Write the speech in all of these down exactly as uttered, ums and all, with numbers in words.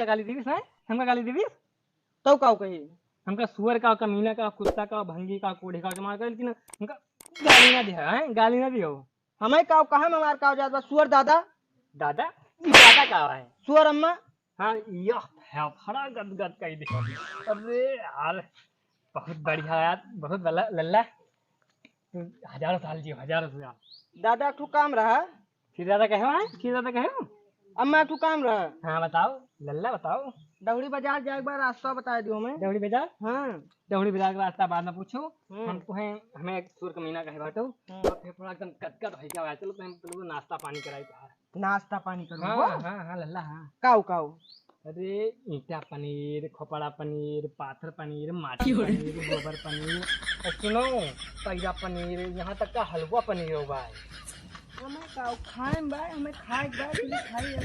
गाली देविस, हैं? हमका गाली देविस? तउ काउ कही? हमका सुअर का, कमीना का, कुत्ता का, भंगी का, कोढ़ी का, के मार कर, लेकिन हमका गाली ना दिया, हैं? गाली ना दियो। हमें काउ कहा, हमार काउ जात बा, सुअर दादा? दादा? ई दादा का है? सुअर अम्मा? हाँ, यह फेफड़ा गदगद कइ दे। अरे यार, बहुत बढ़िया यार, बहुत बला-, लल्ला। तू हजारों साल जियो, हजारों साल। दादा, एक ठो काम रहा। फिर दादा कहे हो, हाँ? फिर दादा कहे हो? अम्मा, एक ठो काम रहा। हाँ, बताओ, लल्ला, बताओ। दौड़ी बाजार जाए के बाद रास्ता बताइ दियो हमें। दौड़ी बाजार? हाँ। दौड़ी बाजार का रास्ता बाद में पूछो। हम्म। हम तुम्हें, हमें एक सुअर कमीना कहे बाटो। हम्म। और फेफड़ा एकदम गदगद होइ गया, चलो तुम्हें, चलो नाश्ता पानी कराई तुम्हारा। नाश्ता पानी करूँ हाँ, हो? हाँ, हाँ, लल्ला, हाँ। काउ, काउ? अरे, ईंटा पनीर, खोपड़ा पनीर, पाथर पनीर, माटी पनीर, गोबर पनीर, और सुनो, पैरा पनीर, यहाँ तक का हलवा पनीर हो भाई। हमें काउ खाए में भाई, हमें खाए के बाद भी खाई है।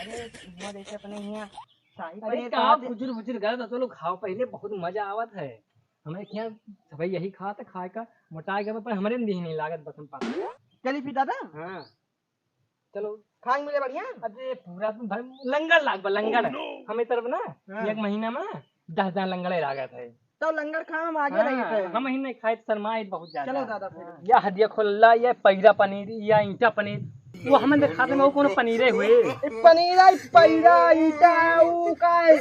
अरे, हुआँ जैसे अपने यहाँ शाही अरे, पनीर का खाते। फुजुर फुजुर गलत है, चलो खाओ पहले, बहुत मजा आवत है। हमें क्या सबै यही खात है, खाए का मोटा गया, पर हमरे में भी नहीं लागत, बस हम पास। चली फिर दादा। हाँ। चलो। खाए मिले बढ़िया? अरे पूरा दिन भर लंगर लाग बा, लंगर। Oh, no! हमें तरफ ना, हाँ। एक महीना में दस दिन लंगर ही लागत है। तो लंगर खाए हम आगे हाँ, रही थे। हम ही नहीं खाए, शर्माए बहुत ज्यादा। चलो दादा फिर। या हदिया खोल्ला, या पैरा पनीर, या ईंटा पनीर, वो हमें देखाते में वो कोनो पनीरे हुए। ए, पनीर आई, पैरा, ईंटा, ऊ का है?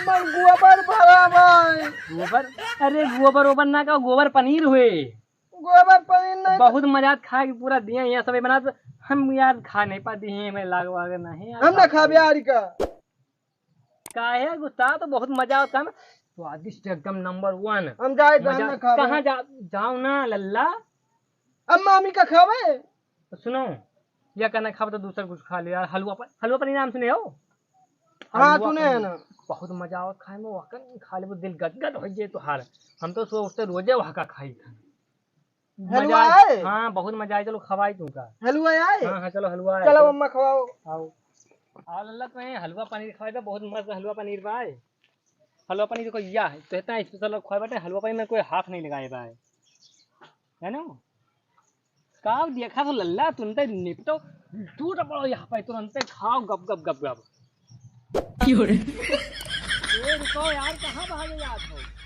मन गोबर भरा भाई। गोबर? अरे गोबर ओबर ना का, गोबर पनीर हुए। गोबर पनीर नहीं। बहुत मजा आत खाए के, पूरा दिया यहाँ सब बना, तो हम यार खा नहीं पाती हैं, मैं लाग वाग नहीं यार, हम ना खा खाबे पाई। यार का। काहे गुस्सा, तो बहुत मजा आवत है, स्वादिष्ट एकदम नंबर वन। हम जाए तो हम मजा, ना खाबे। कहाँ जा, जाओ ना लल्ला। अब मामी का खावे। तो सुनो, या कहना खाबे तो दूसर कुछ खा ले यार, हलवा प-, हलवा पनीर नाम सुने हो? हाँ, हलवा सुने है पनीर। ना। बहुत मजा आवत खाए में, वहाँ का खा ले, दिल गदगद हो जाए तोहार। हम तो सुबह उठते रोजे वहाँ का खाई। हलवा मजा आए? हाँ, बहुत मजा आए। चलो खवाई तुमका। हलवा आए? हाँ, हाँ, चलो हलवा आए, चलो चलो। अम्मा खवाओ। आओ। आओ लल्ला, तुम्हें हलवा पनीर खवाई तो बहुत मस्त हलवा पनीर बा। हलवा पनीर को या है, तो इतना स्पेशल खवाए बाटे, हलवा पनीर में कोई हाथ नहीं लगाए बा। है ना? का देखा तो लल्ला, तुरंते निपटो, टूट पड़ो यहाँ पे, तुरंते खाओ गप गप गप गप। क्यों रे? ए, रुको यार, कहाँ भागे जात हो?